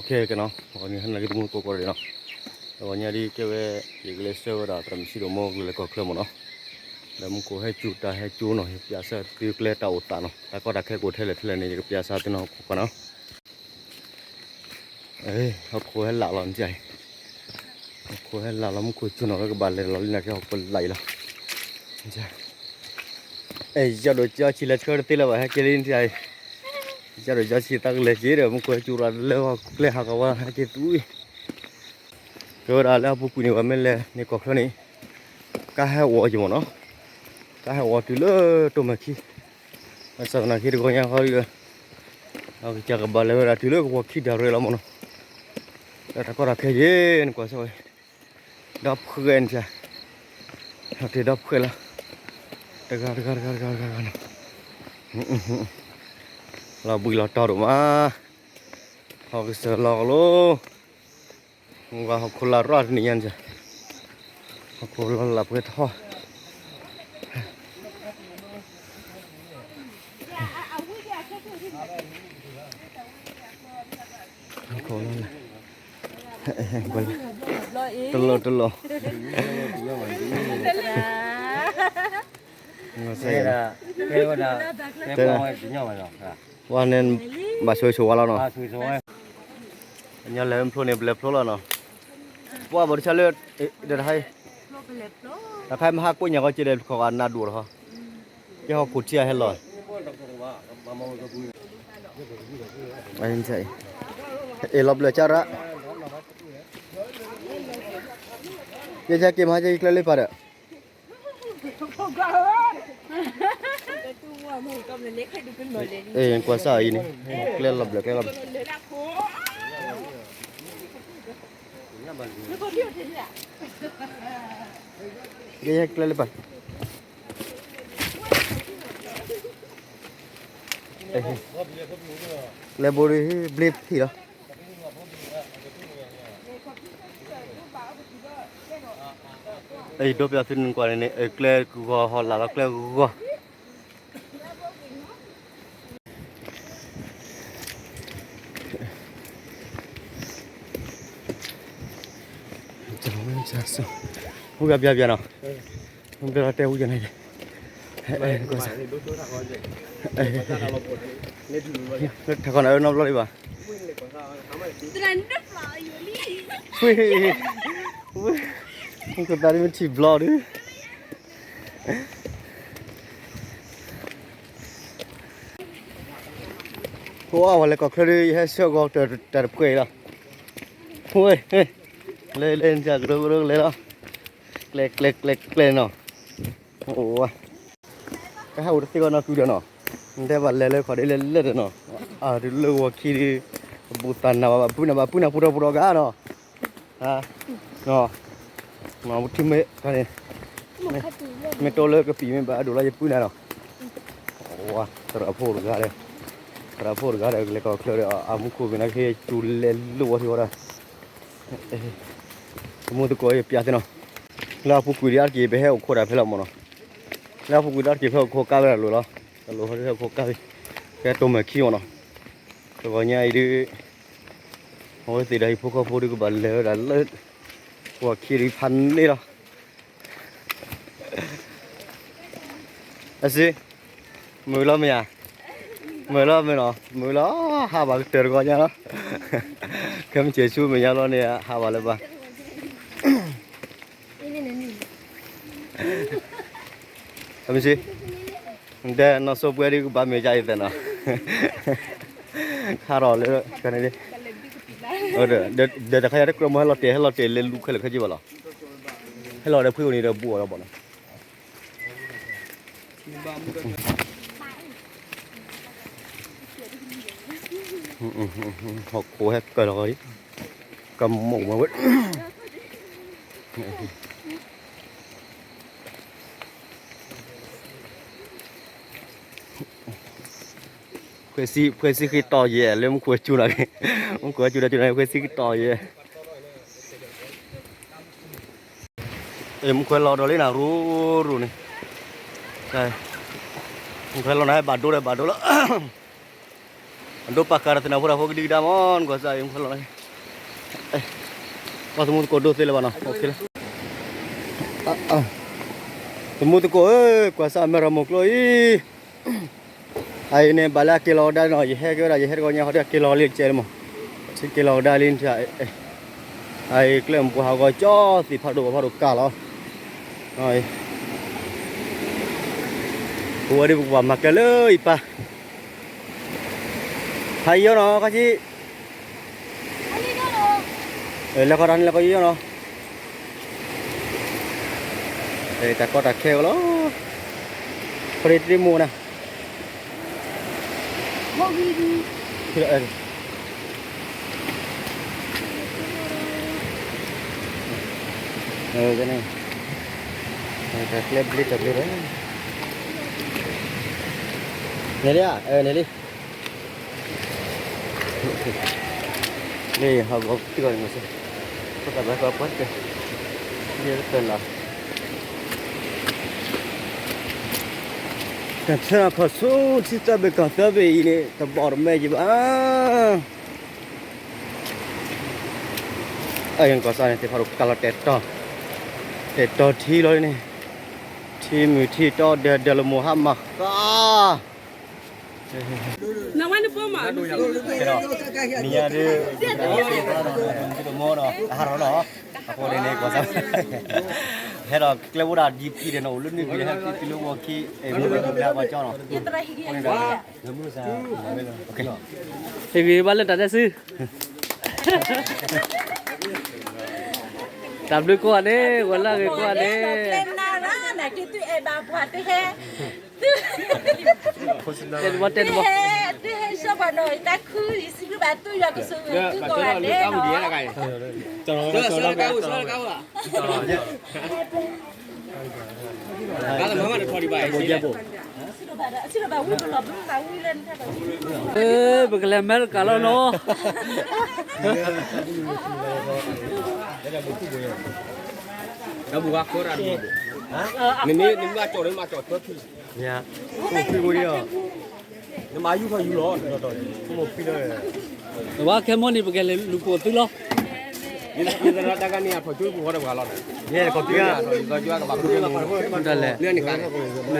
ခဲကနီၤ ဂီၤနံၤဟါနၤလၢမူခိၣ်ကိးဂၤဒဲးနီၤ, ဂီၤညါဒ်ကဲဝဲ ယကလဲၤဆှၢဝဲဒၣ် သရၣ်မုၣ်ဆံးဒိၣ်မ့ၢ်ကလဲၤကီၢ်ချၢမ့ၢ်နီၤ, ဒီးမူခိၣ်ဟဲစူၤတၢ်ဟဲစူၤနီၤ ယကပျးစၢ်သုကျဲတၢ်အိၣ်သးနီၤ, တၢ်ကီတၢ်ခဲကအိၣ်ထဲလဲၣ်ထဲလဲၣ်န့ၣ် ယကပျးစၢ်သုနီၤ ခိၣ်ကနီၤ ဟီၣ်ခိၣ်ဟဲလးလီၤနကၢ်အံၤ, ဟီၣ်ခိၣ်ဟဲလးလီၤ မူခိၣ်စူၤနီၤဝဲကဘၣ်လဲၤလီၤလံနာ်က့ ဟီၣ်ခိၣ်လးအံၤလီၤ, အဲ ယဒိၣ်ကၠီဆံးလဲၤဆှၢတသ့လၢၤဘၣ် ဟဲက့ၤလံနကၢ်အံၤ, ယဒိၣ်ကၠီဆံးသးကလဲၤက့ၤဒီး မူခိၣ်ဟဲစူၤရၤလၢဟီၣ်ကျဲဟးဂီၤဝဲ ဟဲက့ၤသူအံၤ ကဲဝဲဒၣ်လၢအပူၤကွံာ်န့ၣ် ပှၤမ့ၢ်လဲၤန့ၢ်ကီၢ်ချၢန့ၣ် ကါဟဲအိးက့ၤမ့ၢ်နီၤ, ကါဟဲအိးတုၤလၢတိၢ်မဲာ်ခံ, ဘၣ်ဆၣ်သနာ်က့တဂီၤညါဃီဒီး အကစၢ်ကဘၣ်လဲၤဝဲဒၣ်တုၤလၢကဝီၤခံဒၣ်ရဲၣ်လီၤမ့ၢ်နီၤ, တၢ်ကီတၢ်ခဲယဲၢ်နကွၢ်စၢၤဝဲ, ဒီဖှဲးန့ၣ်, ဒီဖှဲးလီၤ, တဂၤတဂၤတဂၤတဂၤတဂၤနီၤ, လီၤဘှံးလီၤတီၤဒိၣ်မး, ဟီၣ်ကစၢ်လီၤကလိ မုၢ်ဂၤဟီၣ်ခိၣ်လၢ်ရၣ်တနံၤညါန့ၣ်, ဟီၣ်ခိၣ်လၢ်လၢ်ပှဲၤထီၣ်, ဟီၣ်ခိၣ်လၢ်လၢ်, တလီၤတလီၤ, ဝဲန့ၣ် ဘၣ်ဆိၣ်ဂ့ၤဆိၣ်ဝါလီၤနီၤ, ညီလဲၤဖျိန့ၣ် ပလဲၤဖျိလီၤနီၤ, ပှၤဘၣ်တဆါလၢ တခါ, တခါမဟါကွံာ်ညါကီးက့ဒီး ခီဂာ်နးဒိၣ်လီၤ, ကဲဟီၣ်ခိၣ်ထံအဟဲလီၤ, အ့ လီၤဘျၢၣ်ကၢ်ရၣ်, ယဲၢ်က့ၤမဟါက့ၤကျဲလၢပၢ်ဒီး အ့ ကွၢ်စၢ်အံၤန့ၣ် ကျဲလီၤဘျၢၣ် ကျဲလီၤဘျၢၣ်, ယဲၢ်ကျဲလၢပၢ်, ကျဲဘိဒ်ဘျ့ဖံးလီၤ. ယဒိးပျးသုနကွၢ်န့ၣ်န့ၣ် ကျဲဂီၤဟီၣ်လာ်လီၤ ကျဲဂီၤ ဝံၤဘျါဘျါနီၤ, ဝံၤဘျါလီၤတဲဝံၤယန့ၣ်, ထးခီနၤအၢနီတဘျီလံဘၣ်, ဝံၤကသးဒ်မ့ၢ်ထံၣ်ဘျီဒုး ပှၤလဲၤကီၢ်ချၢဒီး ယဟဲဆှၢဂီၤတၢ်တဖှဲးအံၤလီၤ, ဝဲ, လဲၤလဲၤကကရၢကရၢလဲၤလီၤ, ကျဲကျဲကျဲကျဲနီၤ, အိၣ်ဝဲ, ကဟဲအိၣ်တသ့ဘၣ်နီၤကုဒီးနီၤ, နတဲဘၣ်လဲၤလၢခီၣ်ဒ်လဲၣ်လဲၣ်ဒီးနီၤ, အါဒုးလၢဂီၤခံဒုး, ပဘူၣ်သးနးဘၣ် ဘၣ်ပုၢ်နၤ ဘၣ်ပုၢ်နၤပူၤထီၣ်ပူၤထီၣ်ကါနီၤ, ထံမ့ၢ်န့ၣ်, မ့ၢ်တိလၢကပံာ်မ့ၢ်ဘၣ်အဒိၣ်လီၤယပုၢ်နၤနီၤ, ဝဲ, သရၣ်ဖိတဂၤဒီး, သရၣ်ဖိတဂၤဒီး လဲၤကီၢ်ချၢဒီး အမူခိၣ်က့ၤနာ်က့ စူၤလဲၤလိၣ်ဝဲထံဝဲဒၣ်, မူသကိးယပျးသ့နီၤ, လၢအပူၤကွံာ်ဒ်အါတက့ၢ် ပဟဲအိၣ်ခိးတၢ်ဖဲလီၤမ့ၢ်နီၤ, လၢအပူၤကွံာ်ဒ်အါတက့ၢ် ဖဲအိၣ်ခိးကါဝဲဒၣ်လိၤလီၤ, တလိၣ်ဟဲအိၣ်ခိးကါဝဲ, ဖဲတိၢ်မဲာ်ခံမ့ၢ်နီၤ, တဂီၤညါအံၤဒုး, အဝဲသ့ၣ်ဒီးဟံၣ်ဖိဃီဖိဒုးကဘၣ်လဲၤဝဲဒၣ်လၢ, ပှၤခံဒုးဖးန့ၢ်လီၤ အစ့, မုာ်လီၤမ့ၢ်ဧါ, မုာ်လီၤမ့ၢ်နီၤ မုာ်လီၤ, ဟးဘၣ်ကတၢၢ်တဂီၤညါလီၤ, ခဲမုၢ်ဆ့ၣ်ဆူမဲာ်ညါလီၤန့ၣ် ဟးဘၣ်လၢၤဘၣ်, အမ့ၢ်စ့, ဒဲနီၢ်စိပှဲၤဒ်ကဘၣ်မ့ၢ်ကါအံၤသဲနီၤ, ခါထီၣ်လၢ, ဒီးတခါယၤတကြၢးမ့ၢ်ဟဲလီၤတဲာ် ဟဲလီၤတဲာ်လဲၤလူၤခဲလၢာ်ခဲဆ့ဘၣ်လီၤ, ဟဲလီၤဒီးဖှံအိၣ်န့ၣ်ဒီးဘူးအီၤလီၤဘၣ်နီၤ, ဟီၣ်ခိၣ်ဟဲကၢၢ်လီၤဂီၤဒံး, ကမိၣ်မၤဝဲ ဖှဲဆံဃ့တီၤယဲၢ် လၢမူခိၣ်စူၤနီၤ, မူခိၣ်စူၤဒီးစူၤနီၤ ဖှဲဆံဃ့တီၤယဲၢ်, မူခိၣ်လီၤဒီးလံနၤရူရူန့ၣ်, မူခိၣ်လီၤနၤဟဲဘၣ်ဒိဒီးဘၣ်ဒိလီၤ, အဒိပာ်ဃာ်ဒီးသနၢ်ဖိတၢ်ဖိကဒံကဒါမ့ၢ်နကွၢ်စၢ်အံၤ မူခိၣ်လီၤနၤ ပှၤသမူသကိးဒိၣ်သ့လၢၤဘၣ်နီၤ, သမူသကိးဧၢ, ကွၢ်စၢ်အမဲရမိၢ်ကျိအံၤ, အအံၤန့ၣ် ဘၣ်လၢအက့ၤလီၤကဒါနီၤ, ယဟဲကဲဝဲဒၣ် ယဟဲတဂီၤညါ ဟီဒ်အက့ၤလီၤလံကဲလံမး, စ့က့ၤလီၤကဒါလံ, အံၤကျဲမုၢ်ပှၢ်ဟးဂီၤကၠီသ့ၣ်ဖးဒိၣ်ဖးဒိၣ်ကါလီၤ, ပဝဲဒၣ်ပကဘၣ်မၤကျဲလၢအံၤပၢ် ဟးယီၤနီၤ, ခါဆံး, လဲၤခီတၢ်န့ၣ် လဲၤခီယီၤနီၤ, တၢ်ကီတၢ်ခဲကလီၤ, ခီဒ့တ့မိၢ်နၤ, တၢ်ကျဲဘျ့တၢ်ဘျ့, န့ၣ်လံ, န့ၣ်လံ လၢဟီၣ်ကီၢ်ပှၤတကဲ, တၢ်ဘၣ်ကီၢ်ပှၤတကဲ, လၢတၢ်လီၤ, ကထၢခီၣ်ဆူထံသၢဘ့ၣ်ကီၢ်သၢဘ့ၣ်အံၤန့ၣ် တဘၣ်တမဲယံၤဘၣ်, အကီၢ်စၢ်န့ၣ် သ့ၣ်ဖးဒိၣ်ကါလီၤတဲာ်တီ, တဲာ်တီထံလီၤန့ၣ်, ထံမုၢ်ထံတီဒဲးဒဲးလၢမိၢ်ဟါမၤဃါ နဝဲနဖိမး, နညါဒ်, တမီဒီး အဟးထီၣ်လီၤ, အဃိန့ၣ်န့ၣ် ကွၢ်စၢ်, ဟဲဒီးကျဲဖိဒၣ်ဒ်ဖံးဒီးနီၤ, အိၣ်လၢနွံဖံး ဟဲဖံးတုၤလၢဝီခံ, မ့ၢ်ဘၣ်ကဘျါပှၤကၠီနီၤ, ဟ့ၣ်ဂံၢ်ဘၣ်လၢတၢ်တဲစု တၢ်ဘျုးကိးဂၤဒဲး, ဝဲလၢဂ့ၤကိးဂၤဒဲး, တဲတဘီတဲတဘီ, ပကလဲၤအမဲရကၤလီၤနီၤ, နမ့ၢ်ဘၣ်ကၠီၣ်န့ၣ် မၤကၠီၣ်သၢဖံး, နမၤယူၢ်ထီၣ်ယူၢ်လီၤ, ဝဲခဲမိၣ်န့ၣ် ပကလဲၤလူၤပိာ်သုလီၤ, တၢ်ကန့ၣ်အထီၣ်ကၠိပူၤဃီတပှၤလီၤ, ဒ်လဲၣ်, ထီၣ်လံ ထီၣ်လံ, လၢအံၤန့ၣ် ဘှံးသးဖိဒီဖုဂဲၤ တဘ့ၣ်တဘ့ၣ်နီၤ, အအံၤတဖှဲးအံၤနံၤကမှံ, အိၣ်တ့ၢ်လၢပှၤလီၢ်ခံနံၤကမှံ,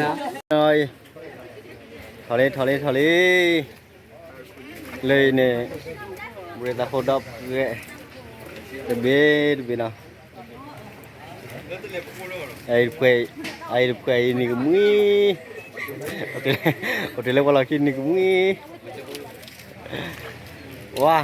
ဝါ, အဆံ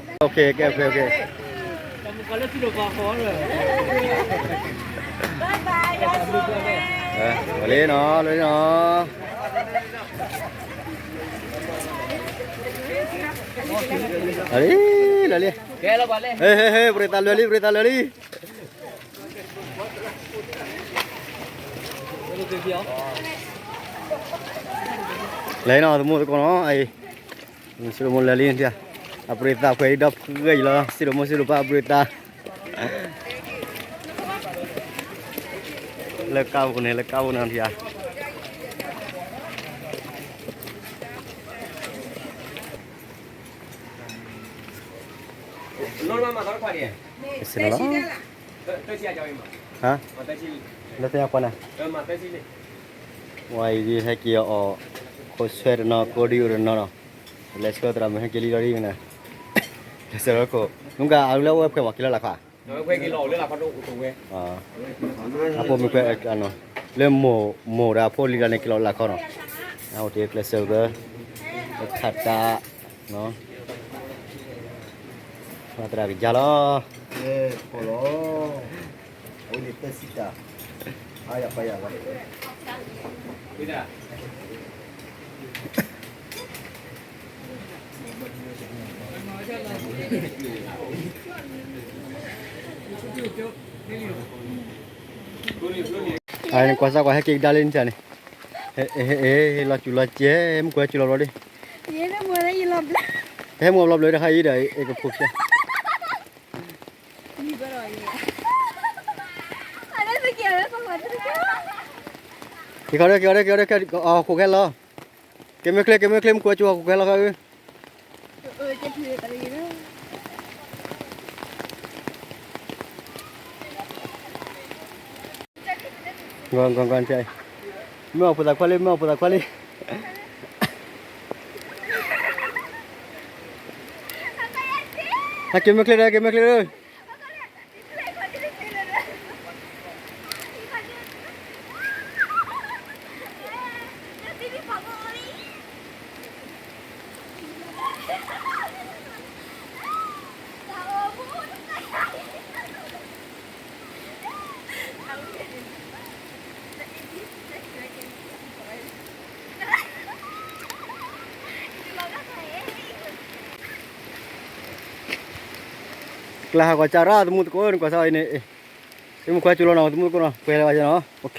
း, ခဲဘျီမၤလီၤတၢ်ဘ့ၣ်နီၤ, မၤလီၤခဲဘျီတြဲၤဘ့ၣ်နီၤ, မူခိၣ်မ့ၢ်ကၠိၣ်န့ၣ်, အၢ တၢ်ဘ့ၣ်န့ၣ် လီၤလံနီၤ, လီၤလံနီၤ, လီၤလံ, လီၤလံ, ဟ့ၣ် ဟ့ၣ် ဟ့ၣ် ပရ့သးလၢာ်လံ ပရ့သးလၢာ်လံ, လၢနီၤ သမူသကိးနီၤ, စံးဒိၣ်မိၢ်လၢာ်လံ, အပရ့သးဖှဲးအံၤဒီဖှဲးအံၤလီၤ, စံးဒိၣ်မိၢ်စံးဒိၣ်ပၢ်အပရ့သး လၢကါပူၤန့ၣ် လၢကါပူၤန့ၣ်ထံဧါ, လၢသ့ၣ်ညါကွၢ်နၤ, ဝဲအံၤဒ်ဟဲက့ၤအီၤ ခိးဆွဲတနီၤ ကိးဒံးအိၣ်တနီၤနီၤ, လဲၤဆှၢသရၣ်မုၣ်ဟဲက့ၤလံလီၤဒ်န့ၣ်, လဲၤဆှၢလၢခိၣ် နုၤကၣ်အလူလၢဝဲဖှဲးမးက့ၤလၢလၢ်ခီ, အဖိမုၣ်ခွဲးနီၤ, လၢမိၢ်မိၢ်ဒီးအဖိလံၤဒီးန့ၣ်က့ၤလီၤလၢလၢ်ခီနီၤ, အအိၣ်တ့ၢ်ကျဲးစၢးက့ၤ, ခးတၢ် သရၣ်ကယါလီၤ, လီၤ, အဝဲန့ၣ်တၢ်စံးတၢ်, အါယၤပာ်ယၤလီၤ. ကွၢ်စၢ်ကွၢ်ဟဲက့ၤကဒါလံန့ၣ်န့ၣ်, ဟ့ၣ်လီၤစူၤလီၤစဲး မ့ၢ်ကွၢ်စူၤလီၤဘျီဒ်, ယဲန့ၣ်မ့ၢ်လၢယလီၤဘျၢ, တဟဲမ့ၢ်ဘျီဘျၢတခါအံၤဒီး ယကဖိးဖျဲး, က့ၤခီဒီး က့ၤခီဒီး က့ၤခီဒီး အခိးခဲလီၤ, က့ၤမ့ၢ်ချ့ က့ၤမ့ၢ်ချ့ မ့ၢ်ကွၢ်ကၠိအခိးခဲလီၤခါအု, မ့ၢ်အီၣ်ဖိသၣ်ခွါလံ မ့ၢ်အီၣ်ဖိသၣ်ခွါလံ, ဟဲက့ၤမ့ၢ်ချ့ဒီး က့ၤမ့ၢ်ချ့ဒီး ကျါဟးကွၢ်စၢ်ရၣ် သမူသကိး နကွၢ်စၢ်အံၤန့ၣ်, မ့ၢ်ခွါကၠိလီၤနီၤ သမူသကိးနီၤ ပှဲၤလၢၤဘၣ်နီၤ, OK.